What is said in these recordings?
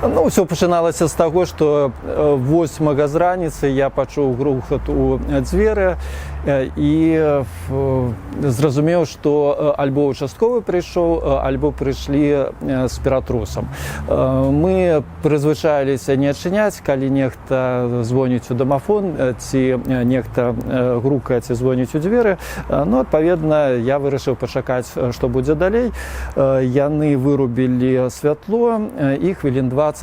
Ну, ўсё пачыналася з таго, што 8 з раніцы я пачуў грукат у дзверы і зразумеў, што альбо участковы прыйшоў, альбо прыйшлі з ператрусам. Мы прызвычаіліся не адчыняць, калі нехта звоніць у дамафон ці нехта грукае ці звоніць у дзверы. Ну, адпаведна, я вырашыў пачакаць, што будзе далей. Яны вырубілі святло, і хвілін 20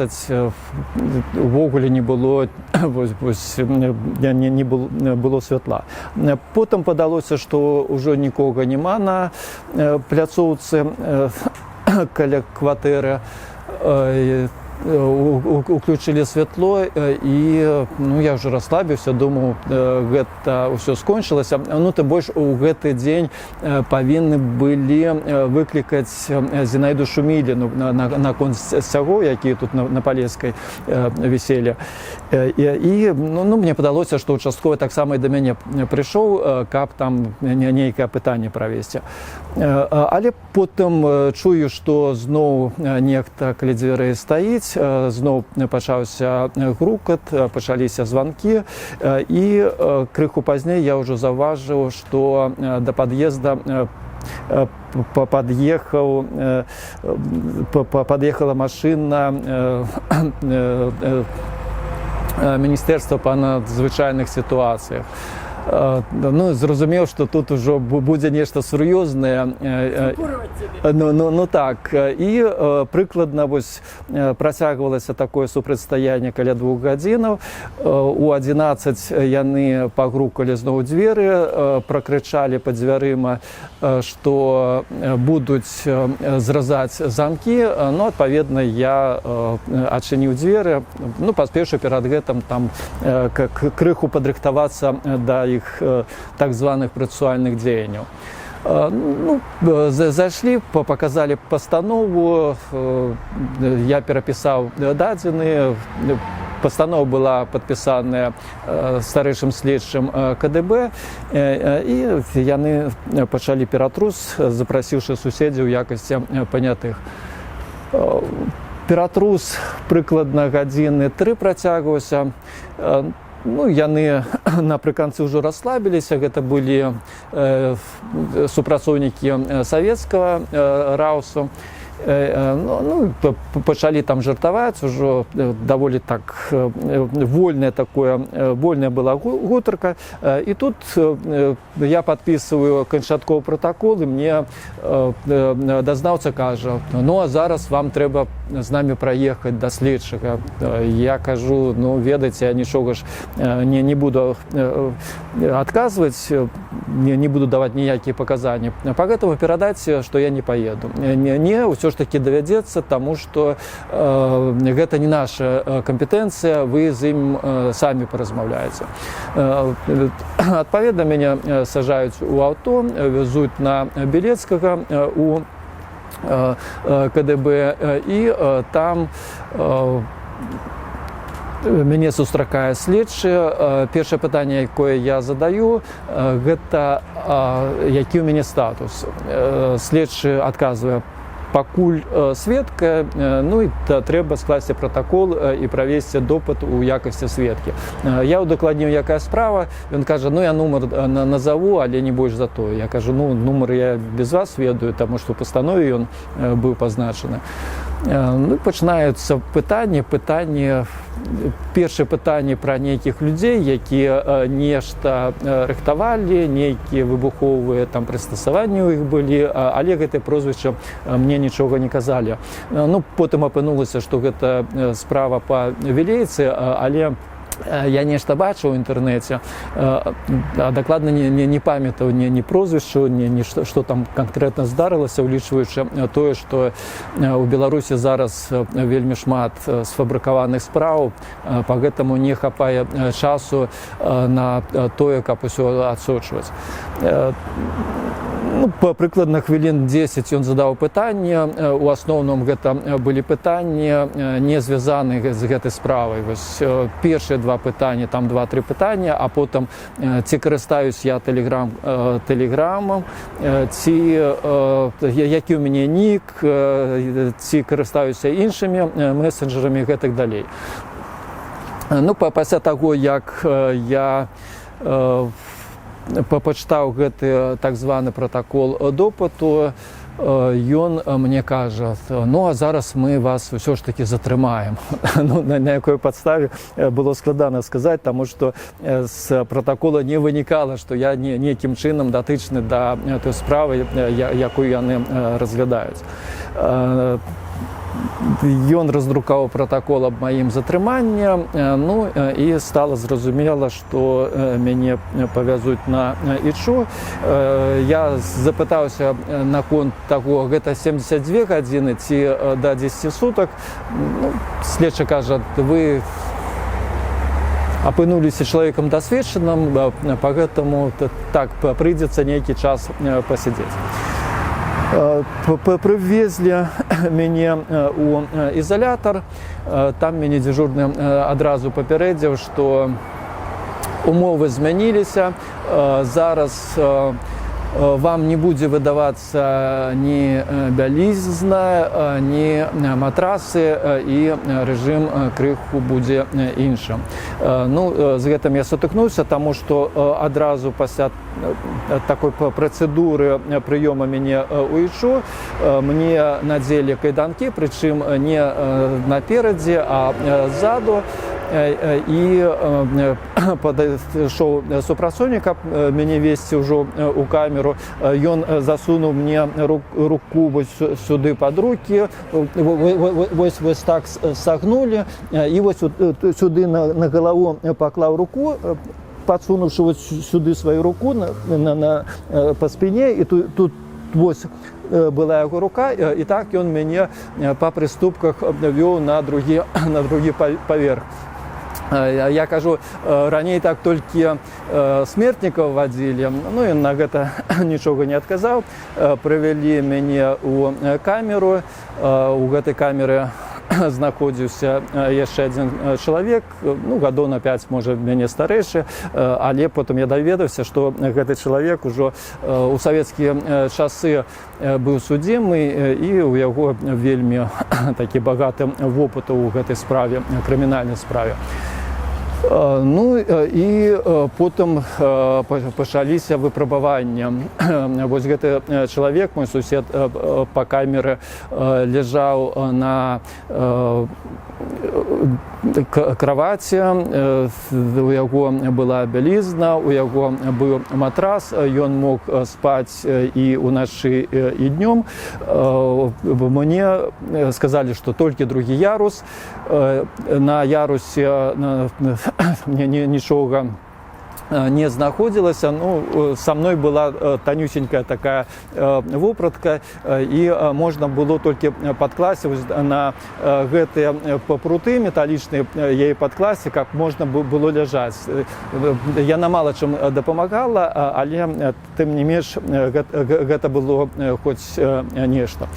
увогуле не было, вось, не было, было святла. Потым падалося, што ўжо нікога няма на пляцоўцы каля кватэры. Уключылі святло, і, ну, я ўжо расслабіўся, думаў, гэта ўсё скончылася. Ну, тым больш у гэты дзень павінны былі выклікаць Зінаіду Шуміліну наконт сцягоў, якія тут на Палескай віселі. І, ну, мне падалося, што участковы таксама і да мяне прыйшоў, каб там нейкае пытанне правесці. Але потым чую, што зноў нехта каля дзвярэй стаіць, зноў пачаўся грукат, пачаліся званкі, і крыху пазней я ўжо заўважыў, што да пад'езда пад'ехала машына Міністэрства па надзвычайных сітуацыях. Ну, зразумеў, што тут ужо будзе нешта сур'ёзнае. Ну так, і прыкладна вось працягвалася такое супрацьстаянне каля 2 гадзінаў. У 11 яны пагрукалі зноў дзверы, пракрычалі пад дзвярыма, што будуць зразаць замкі. Ну, адпаведна, я адчыніў дзверы, ну, паспеўшы перад гэтым там крыху падрыхтавацца да іх так званых працэсуальных дзеянняў. Ну, зайшлі, паказалі пастанову, я перапісаў дадзеныя. Пастанова была падпісаная старэйшым следчым КДБ, і яны пачалі ператрус, запрасіўшы суседзяў у якасці панятых. Ператрус прыкладна гадзіны 3 працягваўся. Ну, яны напрыканцы ўжо расслабіліся, гэта былі супрацоўнікі савецкага РАУСу. Ну, пачалі там жартаваць ужо даволі так вольная такое, вольная была гутарка. І тут я падпісваю канчатковы пратакол, і мне дазнаўца кажа: «Ну, а зараз вам трэба з намі праехаць да следчага». Я кажу: «Ну, ведаеце, я нічога ж не буду адказваць, не буду даваць ніякія паказанні, поэтому перадаць, што я не паеду». Не, ўсё ж таки давядзецца, таму што гэта не наша кампетэнцыя, вы з ім самі паразмаўляеце». Адпаведна, мяне сажаюць у аўто, вязуць на Белецкага у КДБ, і там мяне сустракае следчы. Першае пытанне, якое я задаю, гэта які ў мяне статус. Следчы адказвае: пакуль сведка, ну і трэба скласці пратакол і правесці допыт у якасці сведкі. Я ўдакладніў, якая справа. Ён кажа: «Ну, я нумар назову, але не больш за тое». Я кажу: «Ну, нумар я без вас ведаю, таму што ў пастанове ён быў пазначаны». Ну, пачынаюцца пытанні. Першае пытанне пра нейкіх людзей, якія нешта рыхтавалі, нейкія выбуховыя там прыстасаванні ў іх былі, але гэтае прозвішча мне нічога не казалі. Ну, потым апынулася, што гэта справа па Вілейцы, але я нешта бачыў у інтэрнэце, а дакладна не памятаў ні прозвішчу, ні што там канкрэтна здарылася, улічваючы тое, што у Беларусі зараз вельмі шмат сфабрыкаваных спраў, па гэтаму не хапае часу на тое, каб усё адсочваць. Ну, прыкладна хвілін 10 ён задаў пытанне. У асноўным гэта былі пытанні, не звязаны з гэтай справай. Вось першыя два пытанні, там два-тры пытання, а потым, ці карыстаюсь я тэлеграмам, ці які ў мяне нік, ці карыстаюся іншымі месенджерамі, гэтак далей. Ну, пасля таго, як я пачытаў гэты так званы пратакол допыту, ён мне кажа: «Ну, а зараз мы вас усё ж таки затрымаем». Ну, на якой падставе, было складана сказаць, таму што з пратакола не вынікала, што я нейкім чынам датычны да той справы, якую яны разглядаюць. Ён раздрукаваў пратакол аб маім затрыманні, ну і стала зразумела, што мяне павязуць на ІЧУ. Я запытаўся наконт таго, гэта 72 гадзіны ці да 10 сутак. Ну, следчы кажа: «Вы апынуліся чалавекам дасведчаным, па гэтаму так, прыйдзецца нейкі час пасядзець». Прывезлі мяне у ізалятар. Там мяне дзяжурны адразу папярэдзіў, што умовы змяніліся. Зараз вам не будзе выдавацца ні бялізна, ні матрасы, і рэжым крыху будзе іншым. Ну, з гэтым я сутыкнуўся, таму што адразу пасля такой працэдуры прыёма мяне ў ІЧУ мне надзелі кайданкі, прычым не наперадзе, а ззаду. І падышоў супрацоўнік, каб мяне весці ўжо ў камеру. Ён засунуў мне руку вось сюды пад рукі, вось так сагнулі, і вось сюды на галаву паклаў руку, падсунуўшы вось сюды сваю руку па спине, і тут вось была яго рука, і так ён мяне па прыступках вёў на другі паверх. Я кажу: «Раней так толькі смертнікаў вадзілі». Ну, ён на гэта нічога не адказаў. Прывялі мяне ў камеру. У гэтай камеры знаходзіўся яшчэ адзін чалавек, ну, гадоў на 5, можа, мяне старэйшы, але потым я даведаўся, што гэты чалавек ужо у савецкія часы быў судзімы, і ў яго вельмі такі багаты вопыт у гэтай справе, крымінальнай справе. Ну і потым пачаліся выпрабавання. Вось гэты чалавек, мой сусед па камеры, ляжаў на кровати, у яго была бялізна, у яго быў матрас, ён мог спаць і ўначы, і днём. Мне сказалі, што толькі другі ярус. На ярусе мне нічога не знаходзілася. Ну, са мной была танюсенькая такая вопратка, і можна было толькі падкласці вось на гэтыя пруты металічныя, яе падкласці, каб можна было ляжаць. Яна мала чым дапамагала, але тым не менш гэта было хоць нешта.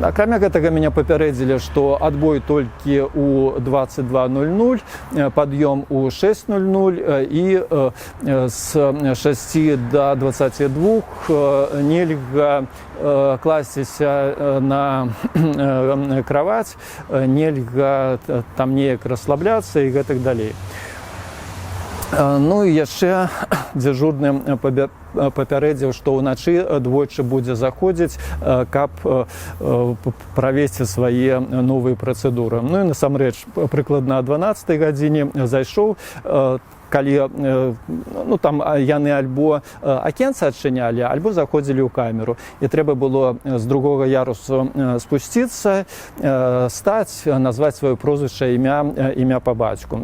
Акрамя гэтага, мяне папярэдзілі, што адбой толькі ў 22:00, пад'ём у 6:00, і з 6 до 22 нельга класціся на кровать, нельга там неяк расслабляцца і гэтак далей. Ну і яшчэ дзяжурны папярэдзіў, што ўначы двойчы будзе заходзіць, каб правесці свае новыя працэдуры. Ну і насамрэч прыкладна 12 гадзіне зайшоў, калі ну, там яны альбо акенца адчынялі, альбо заходзілі ў камеру, і трэба было з другога ярусу спусціцца, стаць, назваць сваё прозвішча, імя па бацьку.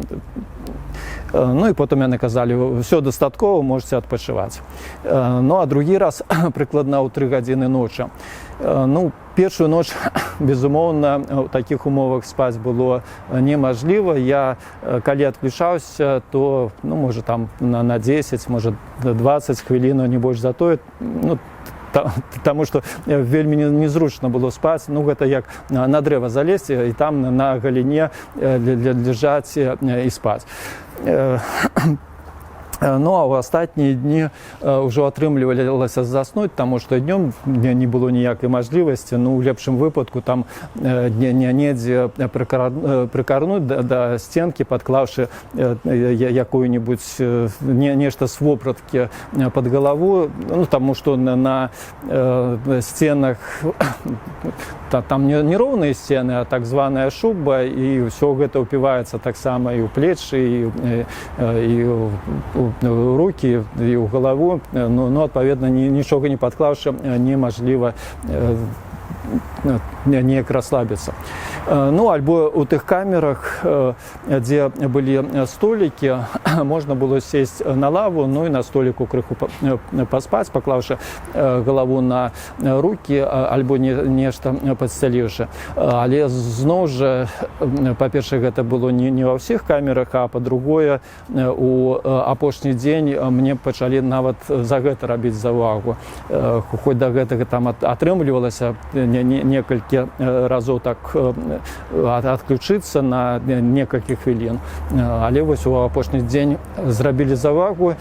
Ну і потым яны казалі: «Все, дастаткова, можете адпачываць». Ну а другі раз прыкладна ў 3 гадзіны ночы. Ну, Першую ноч, безумоўна, у такіх умовах спаць было немажліва. Я калі адключаўся, то, ну, можа, там на 10, можа, 20 хвілінаў, не больш за тое, ну, таму што вельмі незручна было спаць. Ну, гэта як на дрэва залезці і там на галіне ляжаць і спаць. Ну а ў астатнія дні ўжо атрымлівалася заснуць, таму што днём не было ніякай мажлівасці. Ну, у лепшым выпадку там не недзе прыкарнуць да сценкі, падклаўшы якую-небудзь нешта з вопраткі пад галаву, ну, таму што на сценах там не роўныя сцены, а так званая шуба, і ўсё гэта ўпіваецца таксама і ў плечы, і ў рукі, і ў галаву. Ну, адпаведна, нічога не падклаўшы, немажліва неяк расслабіцца. Ну, альбо у тых камерах, дзе былі столікі, можна было сесть на лаву, ну і на століку крыху паспаць, паклаўшы галаву на рукі альбо нешта падсцяліўшы. Але зноў жа, па-першае, гэта было не ва ўсіх камерах, а па-другое, у апошні дзень мне пачалі нават за гэта рабіць заўвагу. Хоць да гэтага там атрымлівалася некалькі разоў так адключыцца на некалькі хвілін. Але вось у апошні дзень зрабілі заўвагу,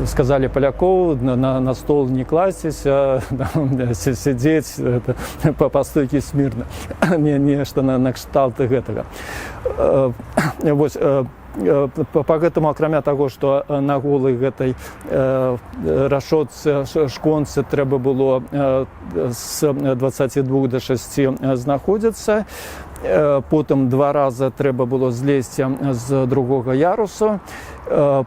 сказалі: «Палякоў, на стол не класціся, сядзець это, по стойке смирно», нешта на кшталт гэтага. Вось, по гэтаму, акрамя таго, што на голай гэтай рашотцы, шконцы трэба было з 22 до 6 знаходзіцца, потым два раза трэба было злезці з другога ярусу,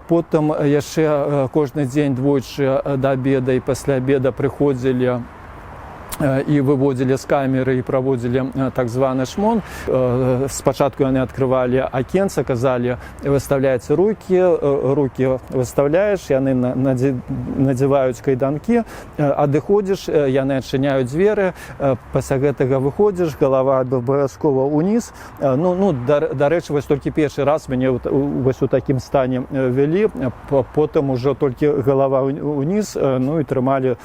потым яшчэ кожны дзень двойчы, да обеда і пасля обеда, прыходзілі і выводзілі з камеры і праводзілі так званы шмон. Спачатку яны открывалі акенца, казалі: «Выставляйце руки». Руки выставляеш, яны надзяваюць кайданкі, адыходзіш, яны адчыняюць дзверы, пасля гэтага выходзіш, галава абавязкова ўніз. Ну, дарэчы, вось толькі першы раз мяне вось у такім стане вялі, потым ужо толькі галава ўніз, ну і трымалі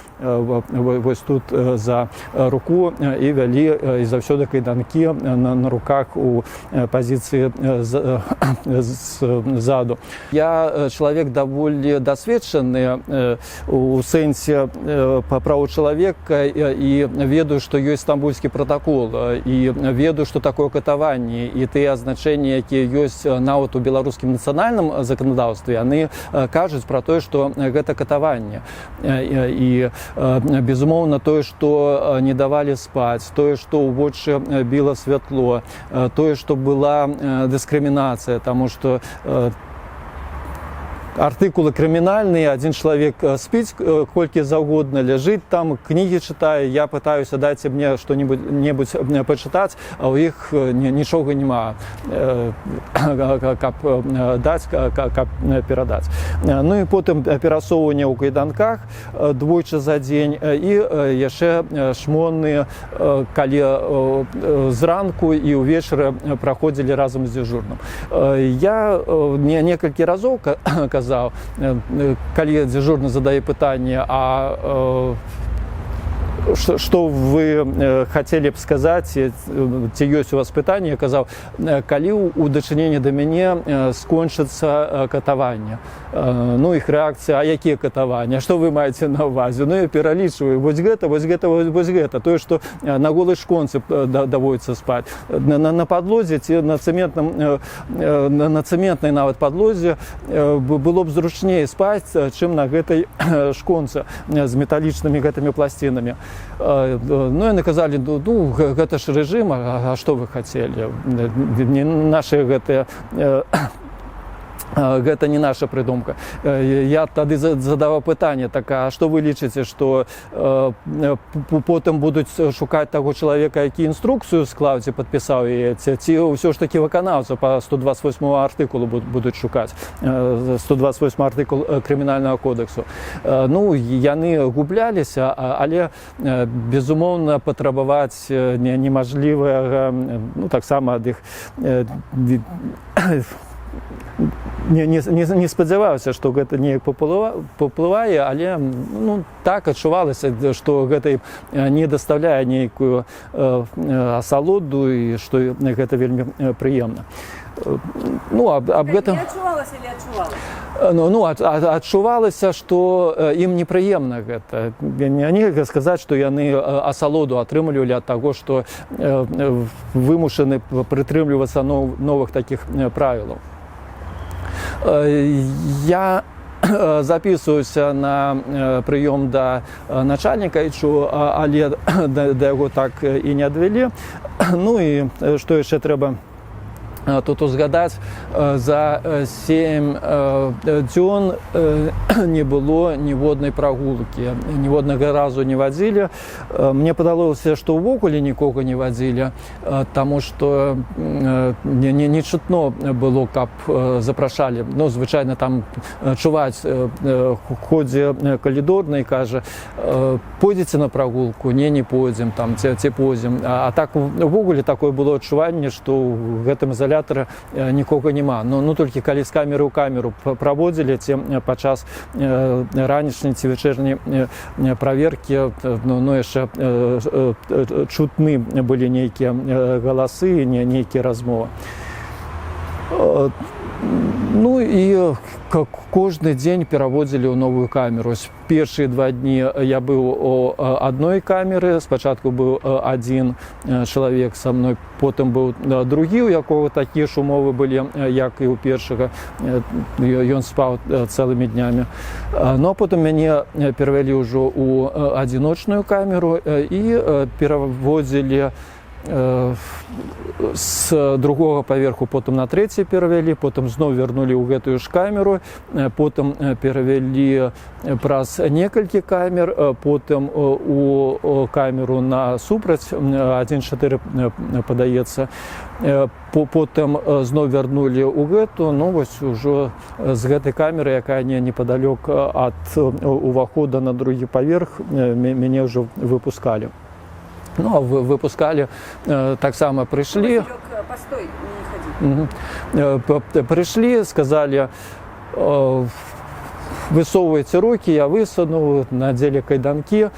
вось тут за руку і вялі, і заўсёды кайданкі на руках у пазіцыі ззаду. Я чалавек даволі дасведчаны у сэнсе па праву чалавека і ведаю, што ёсць Стамбульскі пратакол, і ведаю, што такое катаванне, і тыя азначэнні, якія ёсць нават у беларускім нацыянальным заканадаўстве, яны кажуць пра тое, што гэта катаванне. І, безумоўна, тое, што не давалі спаць, тое, што ў вочы біла святло, тое, што была дыскрымінацыя, таму што артыкулы крымінальныя: адзін чалавек спіць колькі заўгодна, ляжыць там, кнігі чытае, я пытаюся: «Дайце мне что-нибудь небудзь пачытаць», а ў іх нічога няма, каб даць, каб перадаць. Ну і потым перасоўванне ў кайданках двойчы за дзень і яшчэ шмоны, калі зранку і ўвечары праходзілі разам з дзяжурным. Я не некалькі разоў казаў, калі дзяжурны задае пытанне: «А што вы хацелі б сказаць, ці ёсць у вас пытанне?», я казаў: «Калі ў дачыненні да мяне скончыцца катаванне?» Ну, іх рэакцыя: «А якія катавання, што вы маеце на ўвазе?» Ну, я пералічваю: вось гэта, вось гэта, вось гэта, тое, што на голай шконцы даводіцца спаць, на падлозе ці на цэментным на цэментнай нават падлозе было б зручней спаць, чым на гэтай шконцы з металічнымі гэтымі пласцінамі. Ну, яны казалі: «Ну, гэта ж рэжым, а што вы хацелі?» Не наши гэтыя Гэта не наша прыдумка. Я тады задаваў пытанне: так а што вы лічыце, што потым будуць шукаць таго чалавека, які інструкцыю склаў ці падпісаў яе, ці ўсё ж такі выканаўца па 128 артыкулу будуць шукаць, 128 артыкул Крымінальнага кодексу? Ну, яны губляліся, але безумоўна, патрабаваць немажлівага, ну, таксама ад іх не спадзяваўся, што гэта неяк паўплывае, але, ну, так адчувалася, што гэта ім не даставляе нейкую асалоду і што гэта вельмі прыемна. Ну, аб гэтым Не адчувалася или адчувалася? Ну, адчувалася, што ім непрыемна гэта. Не нельга сказаць, што яны асалоду атрымлівалі ад таго, што вымушаны прытрымлівацца новых такіх правілаў. Я записываюся на прыём да начальніка ІЧУ, але да яго так і не адвялі. Ну і што яшчэ трэба тут узгадаць: за 7 дзён не было ніводнай прагулкі, ніводнага разу не вадзілі. Мне падалося, што ўвогуле нікога не вадзілі, таму што не чутно было, каб запрашалі. Ну, звычайна там чуваць, ходзе калідорны і кажа: «Пойдзеце на прагулку?» «Не, не пойдзем» там ці «Пойдзем». А так увогуле такое было адчуванне, што ў гэтым ізалятары нікога няма. Ну, толькі калі з камеры ў камеру праводзілі ці падчас ранішняй ці вячэрняй праверкі, ну, яшчэ чутны былі нейкія галасы, не нейкія размовы. Ну і как кожны дзень пераводзілі ў новую камеру. Ось першыя 2 дні я быў у адной камеры, спачатку быў адзін чалавек са мной, потым быў другі, у якога такія ж умовы былі, як і ў першага. Ён спаў цэлымі днямі. Ну а потым мяне перавялі ўжо ў адзіночную камеру і пераводзілі з другога паверху, потым на трэці перавялі, потым зноў вярнулі ў гэтую ж камеру, потым перавялі праз некалькі камер, потым у камеру насупраць, 1,4, падаецца, потым зноў вярнулі ў гэту. Ну вось ужо з гэтай камеры, якая не непадалёк ад увахода на другі паверх, мяне ўжо выпускалі. Ну, а выпускалі таксама прыйшлі. Василек, постой, не ходи. Мгм. Прыйшлі, сказалі: «Высоўвайце рукі». Я высунуў, надзелі кайданкі.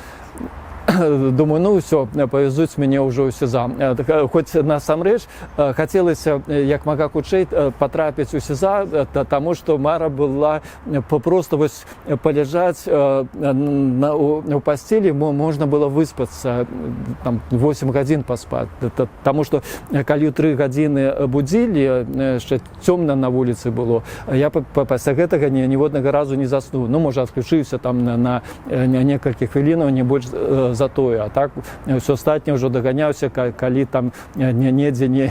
Думаю: ну ўсё, павязуць мяне ўжо ў СІЗА. Так, хоць насамрэч хацелася як мага хутчэй патрапіць у СІЗА, таму што мара была папросту вось паляжаць у пасцелі, можна было выспацца, там 8 гадзін паспаць. Таму што калі ў 3 гадзіны будзілі, яшчэ цёмна на вуліцы было, я пасля гэтага ніводнага разу не заснуў. Ну, можа, адключыўся там на некалькі хвілінаў, не больш за тое. А так ўсё астатняе ўжо даганяўся, калі там не недзе не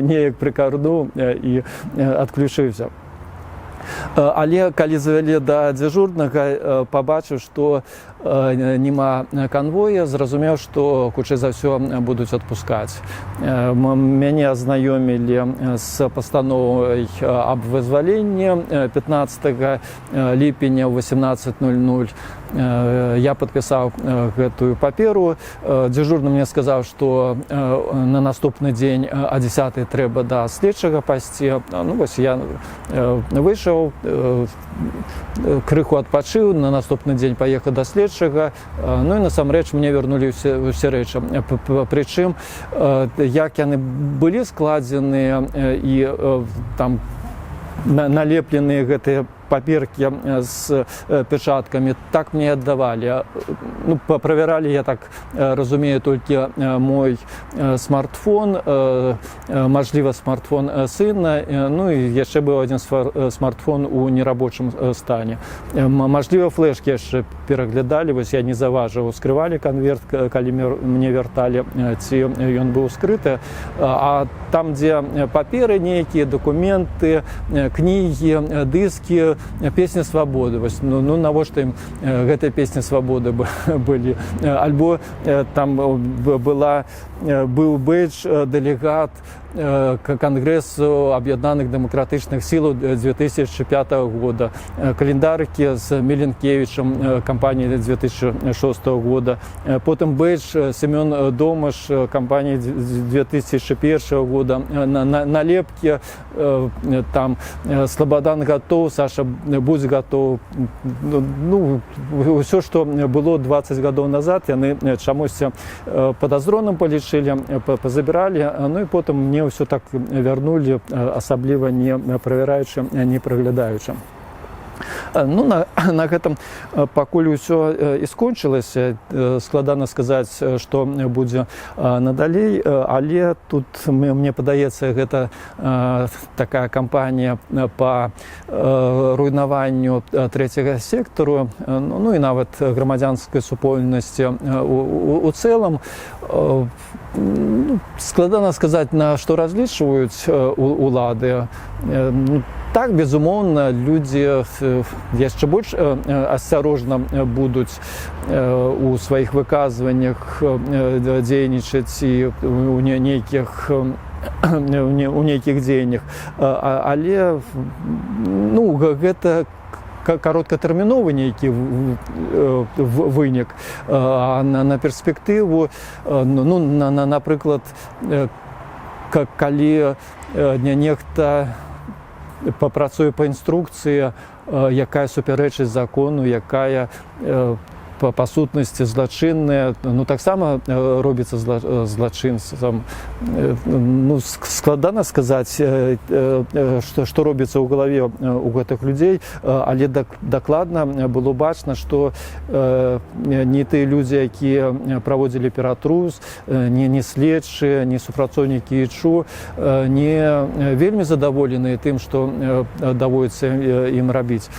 неяк прыкарнуў і адключыўся. Але калі завялі да дзяжурнага, пабачыў, што няма канвоя, зразумеў, што хутчэй за ўсё будуць адпускаць. Мяне азнаёмілі з пастановай аб вызваленні 15 ліпеня ў 18:00. Я падпісаў гэтую паперу. Дзяжурны мне сказаў, што на наступны дзень а 10 трэба да следчага пайсці. Ну вось я выйшаў, крыху адпачыў, на наступны дзень паехаў да следчага. Ну і насамрэч мне вярнулі ўсе рэчы. Прычым, як яны былі складзеныя і там налепленыя гэтыя паперкі з пячаткамі, так мне аддавалі. Ну, правяралі, я так разумею, толькі мой смартфон, мажліва, смартфон сына, ну і яшчэ быў адзін смартфон у нерабочым стане. Мажліва, флешкі яшчэ пераглядалі, вось я не заўважыў, ускрывалі канверт, калі мне вярталі, ці ён быў ускрыты. А там, дзе паперы нейкія, дакументы, кнігі, дыскі, «Песні свабоды». Вось, ну навошта ім гэтыя «Песні свабоды» былі? Альбо там быў бэдж дэлегат Кангрэсу аб'яднаных дэмакратычных сілаў 2005 года, календарыкі з Мілінкевічам кампаніі 2006 года, потым бэдж Семён Домаш кампаніі 2001 года, налепкі там «Слободан готов», «Саша, будь готов». Ну, ўсё, што было 20 гадоў назад, яны чамусьці падазроным палічылі, пазабіралі, ну і потым мне ўсё так вярнулі, асабліва не правяраючы, не праглядаючы. Ну, на гэтым пакуль усё і скончылася. Складана сказаць, што будзе надалей, але тут мне падаецца, гэта такая кампанія па руйнаванню трэцяга сектару, ну і нават грамадзянскай супольнасці у цэлым. Ну, складана сказаць, на што разлічваюць улады. Ну, так, безумоўна, людзі яшчэ больш асцярожна будуць у сваіх выказваннях дзейнічаць і у нейкіх дзеяннях. Але, ну, гэта кароткатэрміновы нейкі вынік, а на перспектыву, ну, напрыклад, калі не нехта папрацуе па інструкцыі, якая супярэчыць закону, якая па сутнасці злачынная, ну, таксама робіцца злачынцам. Ну, складана сказаць, што робіцца ў галаве у гэтых людзей, але дакладна было бачна, што не тыя людзі, якія праводзілі ператрус, не следчыя, не супрацоўнікі ІЧУ, не вельмі задаволеныя тым, што даводіцца ім рабіць.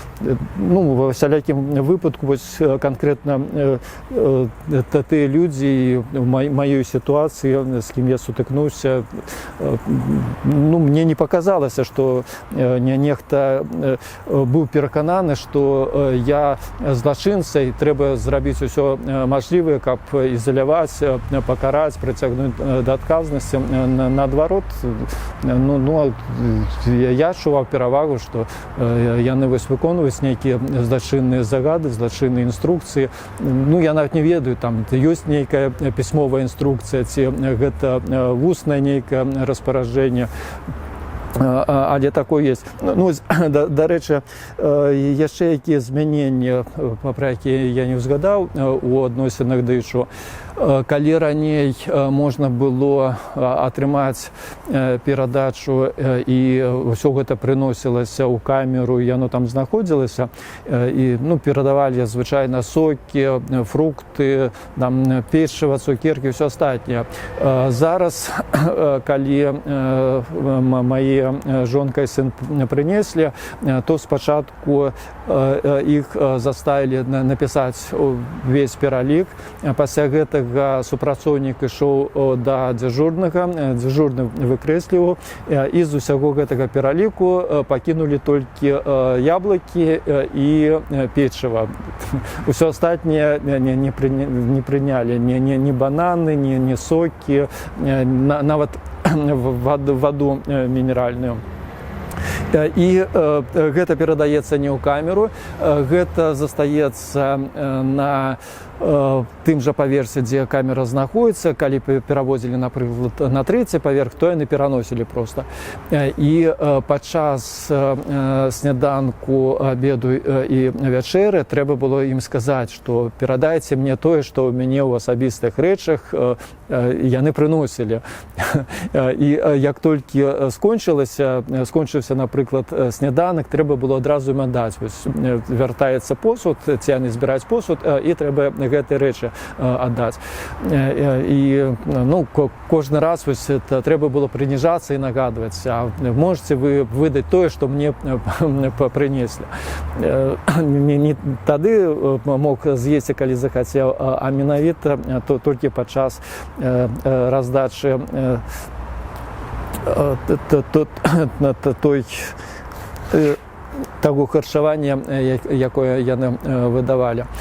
Ну, ва ўсялякім выпадку, вось канкрэтна тыя людзі ў маёй сітуацыі, з кім я сутыкнуўся, ну, мне не паказалася, што не нехта быў перакананы, што я злачынца і трэба зрабіць усё мажлівае, каб ізаляваць, пакараць, прыцягнуць да адказнасці. Наадварот, ну, я адчуваў перавагу, што яны вось выконваюць нейкія злачынныя загады, злачынныя інструкцыі. Ну, я нават не ведаю, там ёсць нейкая пісьмовая інструкцыя ці гэта вуснае нейкае распараджэнне. Але такое есть. Ну, дарэчы, яшчэ якія змяненні, пра якія я не ўзгадаў у адносінах да ІЧУ. Калі раней можна было атрымаць перадачу і ўсё гэта прыносілася ў камеру, і яно там знаходзілася, і, ну, перадавалі звычайна сокі, фрукты, там печыва, цукеркі, ўсё астатняе. Зараз, калі мае жонка і сын прынеслі, то спачатку іх заставілі напісаць увесь пералік. Пасля гэтага супрацоўнік ішоў да дзяжурнага, дзяжурны выкрэсліваў, і з усяго гэтага пераліку пакінулі толькі яблыкі і печыва. Усё астатняе не прынялі, ні бананы, ні сокі, нават ваду мінеральную. І гэта перадаецца не ў камеру, гэта застаецца на тым жа паверсе, дзе камера знаходіцца. Калі перавозілі, напрыклад, на трэці паверх, то яны пераносілі проста. І падчас сняданку, абеду і вячэры трэба было ім сказаць, што перадайце мне тое, што ў мяне ў асабістых рэчах. Яны прыносілі. І як толькі скончыўся, напрыклад, сняданак, трэба было адразу ім аддаць. Вось, вяртаецца посуд, ці яны збіраюць посуд, і трэба гэтыя рэчы аддаць. І, ну, кожны раз вось это трэба было прыніжацца і нагадваць: «А можете вы выдаць тое, што мне прынеслі?» Не тады мог з'есці, калі захацеў, а менавіта то толькі падчас раздачы той таго харчавання, якое яны выдавалі.